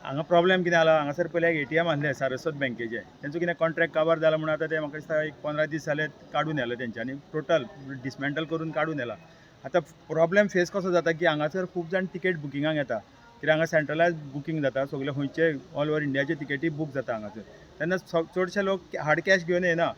हांगा प्रॉब्लेम कितें जाला, हांगासर पयलीं एक एटीएम आसलें सारस्वत बँकेचें. तेंचो कितें कॉन्ट्रॅक्ट काबार जाला म्हणून आतां ते म्हाका दिसता एक 15 दीस जाले काडून व्हेलें तेंच्यांनी, टोटल डिसमेंटल करून काडून व्हेलां. आतां प्रॉब्लेम फेस कसो जाता की हांगासर खूब जाण तिकेट बुकिंगाक येता, कित्याक हांगा सेंट्रलायज बुकींग जाता. सगळे खंयचे ऑल ओवर इंडियाचे तिकेटी बूक जाता हांगासर. तेन्ना चडशे लोक हार्ड कॅश घेवन येना.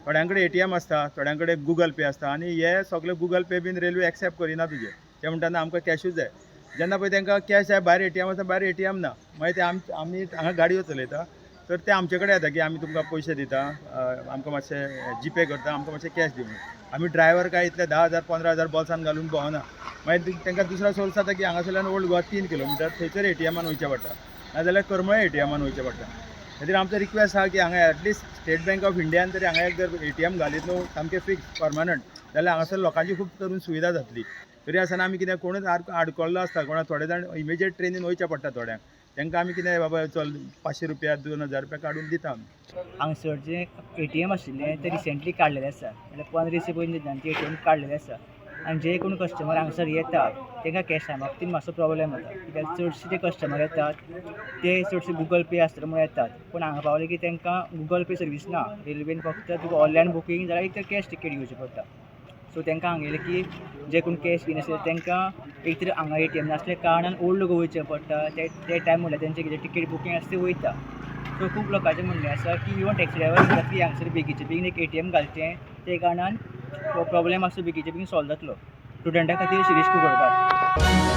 थोड्यां कडेन एटीएम आसता, थोड्यां कडेन गुगल पे आसता आनी हे सगळे गुगल पे बीन रेल्वे एक्सेप्ट करिना तुजे. ते म्हणटा, ना, आमकां कॅशूच जाय. जेन्ना पळय तांकां कॅश जाय, भायर एटीएम आसा, भायर एटीएम ना. मागीर ते आमी हांगा गाडयो चलयता, तर ते आमचे कडेन येता की आमी तुमकां पयशे दिता, आमकां मातशे जीपे करता, आमकां मातशे कॅश दी म्हणून. आमी ड्रायव्हर काय इतले 10,000 15,000 बोल्सान घालून भोंवना. मागीर तांकां दुसरो सोर्स जाता की हांगासरल्यान ओल्ड गोवा 3 किलोमिटर, थंयसर एटीएमान वयचें पडटा, नाजाल्यार करमळे एटीएमान वयचें पडटा. खातीर आमचो रिक्वेस्ट आहा की हांगा at least state bank of इंडियान तरी हांगा एक जर एटीएम घालीत न्हू सामकें फिक्स परमनंट, जाल्यार हांगासर लोकांची खूब करून सुविधा जातली. तरी आसतना आमी कितें, कोणूच आडकल्लो आसता, कोणा थोडे जाण इमिजिएट ट्रेनीन वयचें पडटा थोड्यांक, तांकां आमी कितें, बाबा चल, 500 रुपया, 2000 रुपया काडून दिता आमी. हांगसर जे एटीएम आशिल्लें तें रिसेंटली काडलेलें आसा, म्हणल्यार 15 दीस पयलीं ते एटीएम काडलेलें आसा. आनी जे कोण कस्टमर हांगसर येतात तांकां कॅशा बाबतीन मातसो प्रॉब्लेम जाता, कित्याक चडशे जे कस्टमर येतात ते चडशे गुगल पे आसतले म्हणून येतात, पूण हांगा पावले की तांकां गुगल पे सर्वीस ना. रेल्वेन फक्त तुका ऑनलायन बुकींग जाल्यार एक तर कॅश तिकेट घेवची पडटा. सो तांकां हांगा येयले की जे कोण कॅश घेयनासले तांकां एक तर हांगा एटीएम नासल्या कारणान ओल्ड गोवा वयचें पडटा. ते ते टायम म्हणल्यार तेंचें कितें तिकेट बुकींग आसा तें वयता. सो खूब लोकांचें म्हणणें आसा की इवन टॅक्सी ड्रायवर सुद्दां की हांगसर बेगीचे बेगीन एक एटीएम घालचें, ते कारणान हो प्रॉब्लेम आसा बेगीचे बेगीन सॉल्व जातलो स्टुडंटा खातीर. शिरीष कुंकळकार.